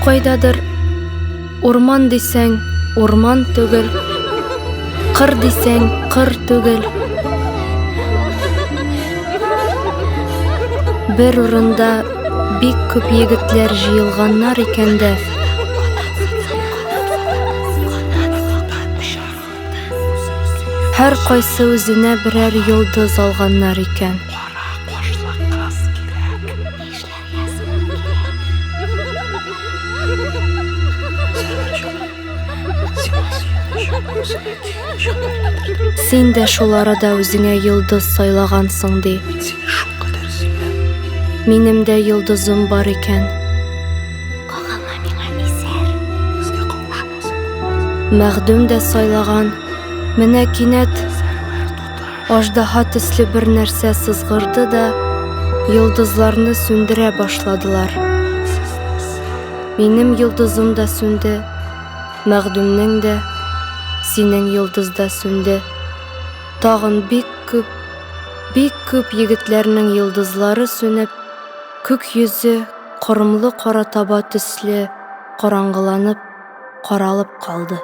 Кайдадыр урман дисәң, урман түгел, кыр дисәң, кыр түгел. Бер урында бик күп егетләр җыелганнар икән дә. Һәр кайсы үзенә берәр йолдыз алганнар икән. Син дә шул арада үзеңә йолдыз сайлагансың, ди. Мин сине шулкадәр сөям. Минем дә йолдызым бар икән. Кагылма миңа, исәр. Безгә кавышмас булмас. Мәгъдүм дә сайлаган. Менә кинәт Сәрвәр туташ. Аждаһа төсле бер нәрсә сызгырды да, йолдызларны сүндерә башладылар. Минем йолдызым да сүнде, Мәгъдүмнең дә, синең йолдыз да сүнде. Тагын бик күп, бик күп егетләрнең йолдызлары сүнеп, күк йөзе корымлы кара таба төсле караңгыланып, каралып калды.